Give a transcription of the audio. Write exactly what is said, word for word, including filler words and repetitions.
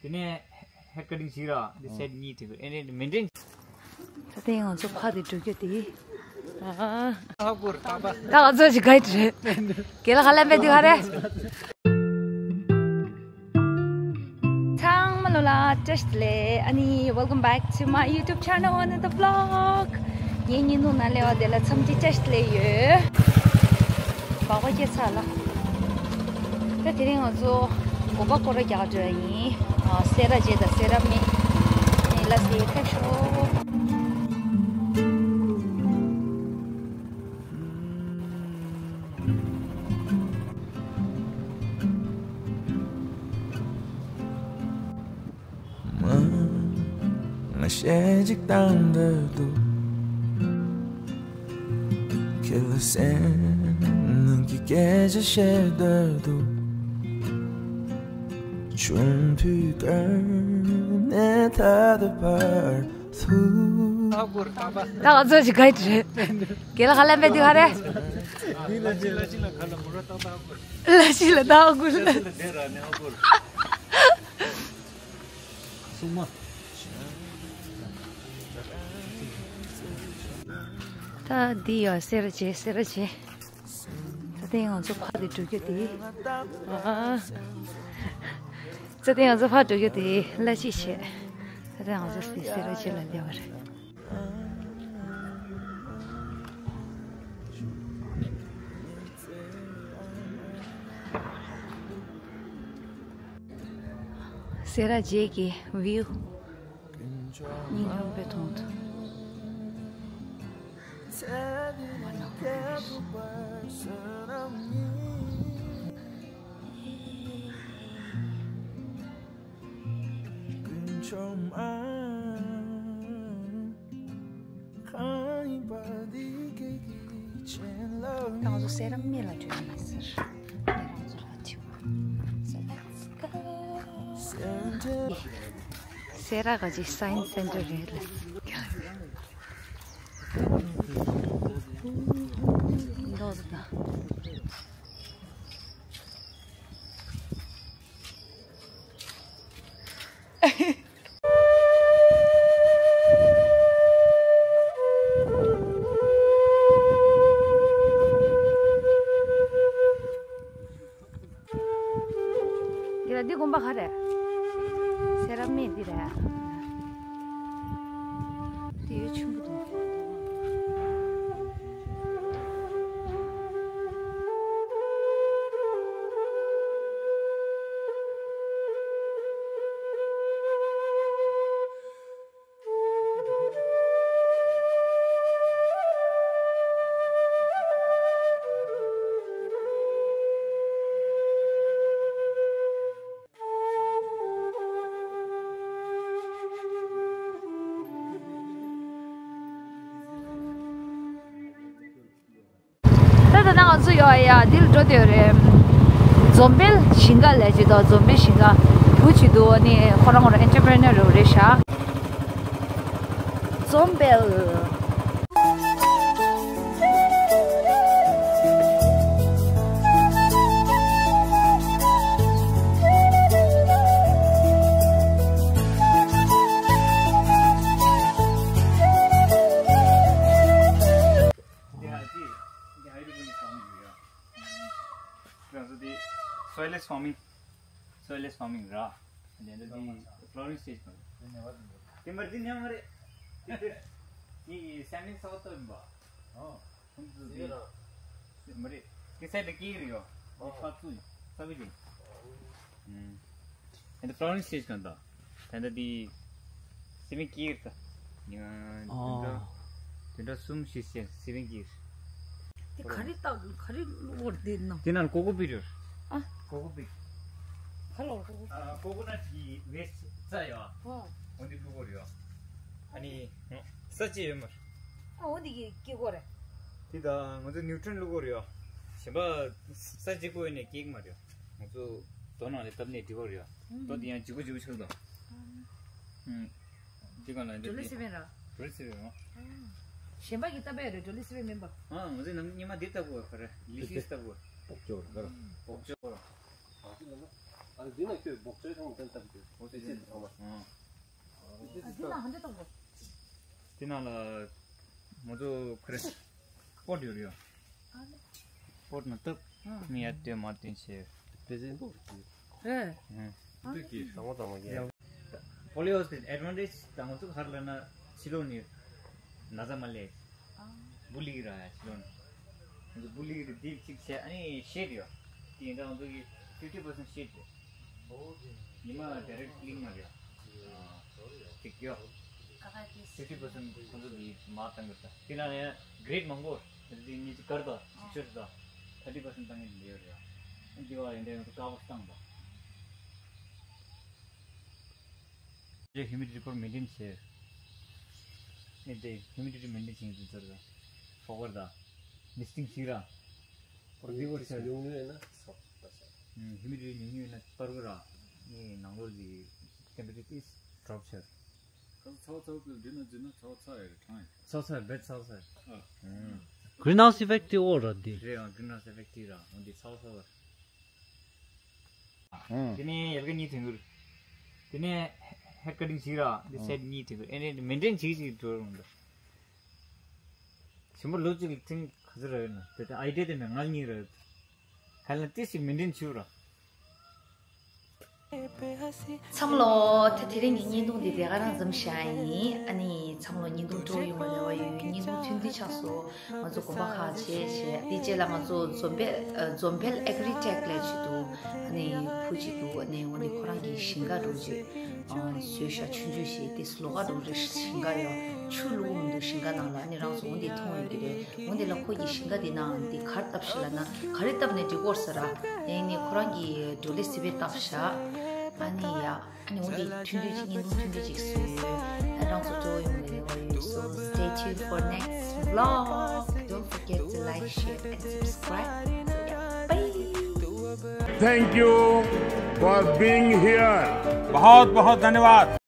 དེ་ནས་ཧེར་ཀ་ཊིང་བྱས་ར། དེ་སེཊ་གཉིས་བྲིས་དགོས། ཨེ་ནས་མེན་ཊེན། ད་ལྟ་ང་ཚོ་ཕར་དེ་འགྲོ་རྒྱུ་དེ། ཨ། ད་ང་ཚོ་ཅིག་ག་རེ་རེད། རྒན་ལགས་ཁ་ལན་པས་འདི་ག་རེད། ཚང་མ་ལོ་ལ་བཀྲ་ཤིས་བདེ་ལེགས། ཨ་ནི། Welcome back to my YouTube channel, another vlog. ངའི་ཉིན་ནུ་ན་ལེ་བ་དེ་ལ་འཚམས་འདྲི་བཀྲ་ཤིས་བདེ་ལེགས་ཡོད། སྦག་སྦག་སྐྱེས་ཚར་ལ། ད་དེ་རིང་ང་ཚོ་གོམ་པ་སྐོར་ར་རྒྱག་འགྲོ་ཡ་ཡིན། ཨ། སེ་ར་བྱེས་དང་སེ་ར་སྨད། ནི་ལ་སི་ཕེབས་ཤོག། ང་གཞས་གཅིག་བཏང་འདོད་འདུག་ཁྱེད་ལ་སེམས་ནང་གི་སྐད་ཆ་བཤད་འདོད་འདུག་ཆུང་དུས་སྐབས་ནས་ད་ལྟ་བར་དུ། ད་ང་ཚོ་ཅིག་ག་རེ་རེད། རྒན་ལགས་ཁ་ལན་པས་འདི་ག་རེད། ལ་ཤི་ལ་ད་ཨ་གུར་ལ། སྲུང་མ། ད་འདི་ཡ་སེ་ར་བྱེས། སེ་ར་བྱེས། ད་ལྟ་ང་ཚོ་ཕར་དེ་འགྲོ་རྒྱུ་དེ། ཨ། ད་ལྟ་ང་ཚོ་ཕར་འགྲོ་རྒྱུ་དེ་གླ་ཕྱིས་བྱས། ད་ལྟ་ང་ཚོ་སེ་སེ་ར་བྱེས་ལ་སླེབས་པ་རེད། སེ་ར་བྱེས་ཀྱི་བིའུ། སྙིང་རུས་པའི་དོན་དུ། ད་ང་ཚོ་སེ་ར་སྨད་ལ་འགྲོ་ཡ་ཡིན་ཟེར། ང་ཚོ་ལ་ཐིག So let's go. སེ་ར་ག་ཅིག་སའེན་སི་སེན་ཊར་རེད་ལ། མདོག་དང་། འདི་ལ་འདི་དགོན་པ་ག་རེ། སེ་ར་སྨད་འདི་རེད། འདི་ཡོད་ཆེན་པོ་འདུག་ད་ད་ནང་ང་ཚོ་ཡོད་ཡ་འདིར་འགྲོ་དེ་རེད། འཛོམས་དཔལ་ཞིང་ཁ་ལས་ཅི་དང་འཛོམས་དཔལ་ཞིང་ཁ་བུ་ཅི་འདུག་ཨ་ནི་ཁོ་རང་ཁོ་རང་ཨེན་ཊར་པི་རེ་ནར་རེད་ཤག་འཛོམས་དཔལ། འདི་ཧ་ཅི། འདི་ཧའི་ཌོ་པོ་ནིག་ཕར་མིང་རེད་ཡ། ང་ཚོ་འདི་སོའི་ལེ་སི་ཕར་མིང་། སོའི་ལེ་སི་ཕར་མིང་ར། འདི་འདི་འདི་ཕ་ལོ་རིང་སི་ཊེ་ཇི་ནང་། འདི་མ་རེད། འདི་ཉམས་མ་རེད། འདི་འདི་ངེད་ཀྱི་སེམས་ནི་ས་འོག་ཏུ་ཡིན་པ། ཨོ། ཁོང་ཚོ་འདི་མ་རེད། འདི་སའི་ཌི་ཀི་རེད་ཡ། འདི་ཕར་ཚུར་ཡིན། ས་བུ་ཡིན། ཨུམ། འདི་ཕ་ལོ་རིང་སི་ཊེ་ཇི་གང་ད། ད་ལྟ་འདི་སེ་བེན་ཀེ་ཡར་ད། ཉི་མ་བདུན་ཕྲག་བདུན་ཕྲག་གསུམ་བཞི་ཅན་སེ་བེན་ཀེ་ཡར། དེ་ག་རེ་བཏགས་ག་རེ་བླུགས་པ་རེད་དེ་ནང་། དེ་ནང་ཀོ་ཀོ་པིཊ་ཡོད། ཨ། ཀོ་ཀོ་པིཊ། ག་ལ་ཀོ་ཀོ། ཨ། ཀོ་ཀོ་ནཊ་གི་ཝེ་སི་ཊི་རྩ་ཡོད། ཨ། འོ་འདི་བླུགས་པ་རེད་ཡོད། ཨ་ནི་ས་ཅི་ཡོད་མ་རེད། ཨ། འོ་འདི་གི་སྐྱེ་གོ་རེད། དེ་ད་ང་ཚོ་ནིའུ་ཊི་རན་བླུགས་པ་རེད་ཡོད། གཞན་པ་ས་གཅིག་པོ་ཡོད་ནས་སྐྱེ་གི་མ་རེད། ང་ཚོ་རྡོ་ནང་ལ་བཏབ་ནས་འབྲི་བ་རེད། རྡོ་འདི་ཡང་ལྗིད་པོ་ལྗིད་པོ་ཆགས་འདུག་ཨུམ། འདི་གང་ལ་འདི་ཇོ་ལི་སི་བེན་ར། ཇོ་ལི་སི་བེན་ར། གཞན་པ་གི་བཏབ་པ་ཡོད་རེད། ཇོ་ལི་སི་བེན་མིན་པ། ཨ། ང་ཚོའི་ནང་སྔོན་མ་འདི་བཏབ་དགོས་པ་རེད། ལི་ཤིས་བཏབ་དགོས། སྦོག་ཅོག་ར། སྦོག་ཅོག་ར། ཨ། འདི་ན་ཁྱོད་སྦོག་ཅོག་ཐང་དེ་བཏབ་དགོས། འོ་དེ་ཅི་ དེ་ནང་ལ་ང་ཚོ་ཁ་རེ་སྤོར་ཡོད་རེད་ཡ། སྤོར་ན་སྟབས་མི་ཡར་བཏོན་མར་བཏོན་བྱས། དེ་ཚེ་འདུག་དེ། ཨེ། ཨ། འདུག་གི། དང་པོ་དང་པོ་ཡ། པོ་ལི་ཨོ་སི་ཨེ་ཌི་ཝན་ཊེཇ་དང་ང་ཚོ་ག་རེ་ལབ་ན་ཕྱི་ལོགས་ནས་ན་ཚ་མ་ལས། ཨ། བུ་ལི་ར་ཡ་ཕྱི་ལོགས་ནས། ང་ཚོ་བུ་ལི་ར་འདི་གཅིག་བྱས་ཨ་ནི་ཤེད་ཡོད། དེ་ཡིན་ད་ང་ཚོ་གི་ཕིབ་ཊི་པར་སེན་ཊི་ཤེད་ཡོད། ཉི་མ་ཌའི་རེག་ཊི་ལིང་མ་རེད། ཅིག་ཡོད། ཕིབ་ཊི་པར་སེན་ཊི་ཁོང་ཚོ་གིས་མར་བཏང་གི་རེད། དེ་ལ་ཡང་གི་རེ་ཌི་མང་པོ་འདི་ཉི་ཤུ་གར་དང་ཆིག་ཤོས་དང་ཐར་ཊི་པར་སེན་ཊི་བཏང་གི་འདི་ཡོད་རེད། འདི་བ་ཡིན་ད་ཡང་དཀའ་བ་བཏང་དང་། ཧིའུ་མི་ཌི་ཊི་སྐོར་མེན་ཊེན་བྱེད། ཨེ་དེ་ཧིའུ་མི་ཌི་ཊི་མེན་ཊེན་བྱེད་ཀྱི་འདུག་ཟེར་ར། ཕོ་ཝར་དང་། མི་སི་ཊིང་ཞིག་ར། ཧོར་འདི་བར་ཆ་ཉུང་ཉུང་ཡིན་ན་ཚོགས་པ་ས། ཧིའུ་མི་ཌི་ཊི་ཉུང་ཉུང་ཡིན་ན་གཏོར་གི་ར། ངའི་ནང་ལོགས་ཀྱི་ཊེམ་པེ་ཅར་ཏིས་ཌོབ་བྱེད། ཁ་ཚ་བ་ཚ་བ་འདི་ན་འཛིན་ན་ཚ་བ་ཚ་ཡ་རེད་གྲང་ཡ། ཚ་བ་ཚ་ཡ་བེད་ཚ་བ་ཚ་ཡ། ཨ། གྷི་རིན་ཧའུ་སི་ཨི་ཕེག་ཊི་དེ་ཨོ་ར་འདི། རེད་ཨང་གྷི་རིན་ཧའུ་སི་ཨི་ཕེག་ཊི་དེ་ར་འོ་འདི་ཚ་བ་ཚ་བ་ར། དེ་ནས་ཡལ་ག་གཉིས་ཐོན་གི་རེད། དེ་ནས་ཧེར་ཀ་ཊིང་བྱེད་ར་དེ་སེཊ་གཉིས་ཐོན་གི་རེད། ཨེ་ནས་མེན་ཊེན་བྱེད་ཅིག་འགྲོ་རུང་འདུག་ཞིམ་པོ་ལོ་གཅིག་ལ་ཐེངས་ག་ཚོད་རག་ཡོད་ན་དེ་ལྟར་ཨའི་ཌི་ཡ་དེ་མེད་ང་གཉིས་རག་ཡོད། ག་ལ་ཏི་ཞིག་མེན་ཊེན་བྱེད་ར། འཚམས་ལོ། ད་དེ་རིང་གི་བརྙན་ཐུང་འདི་དེ་ག་རང་ཙམ་བཞག་ཡིན། ཨ་ནི་འཚམས་ལོ་བརྙན་ཐུང་སྤྲོ་ཡོང་བའི་རེ་བ་ཡོད། བརྙན་ཐུང་ཐུང་འདི་ཆགས་སོང་། ང་ཚོ་དགོན་པ་ཁག་བྱས་བྱས་དེ་རྗེས་ལ་ང་ཚོ་འཛོམས་དཔལ་ཨ་འཛོམས་དཔལ་ཨེ་གྷི་རི་ཊེག་ལས་བྱེད་འདུག་ཨ་ནི་བུ་གཅིག་འདུག་ཨ་ནི་འོ་ནི་ཁོ་རང་གི་ཞིང་ཁ་འདྲ་བོ་ཅིག་ཨ་བཟོས་ཤག་ཆུང་ཆུང་ཞིག་དེ་ལོགས་ཀ་འདྲ་བོ་རེད། ཞིང་ཁ་ཡོད་ཆུ་བླུག་གི་མི་འདུག་ཞིང་ཁ་ནང་ལ། ཨ་ནི་རང་ཚོ་འོ་འདི་མཐོང་ཡོད་ཀྱི་རེད། འོ་འདི་ལ་ཁོ་གི་ཞིང་ཁ་འདི་ནང་འདི་གར་བཏབ་ཤག་ལབ་ན་ག་རེ་བཏབ་ནས་འགྲིག་གོ་ཟེར་ར། ཨ་ནི་ཁོ་རང་གི་བྲོ་ལེ་སི་པེ་བཏབ་ཤག་ཨ་ནི་ཡ། ཨ་ནི་འོ་འདི་ཐུང་ཐུང་ཅིག་བརྙན་ཐུང་ཐུང་ཐུང་ཅིག་བཟོས་ཡོད། ཨ་རང་ཚོ་གཙོ་བོ་ཡོང་ནས་ཡོད་ཡོད། So stay tuned for next vlog. Don't forget to like, share and subscribe. So yeah, bye. Thank you for being here. बहुत बहुत धन्यवाद।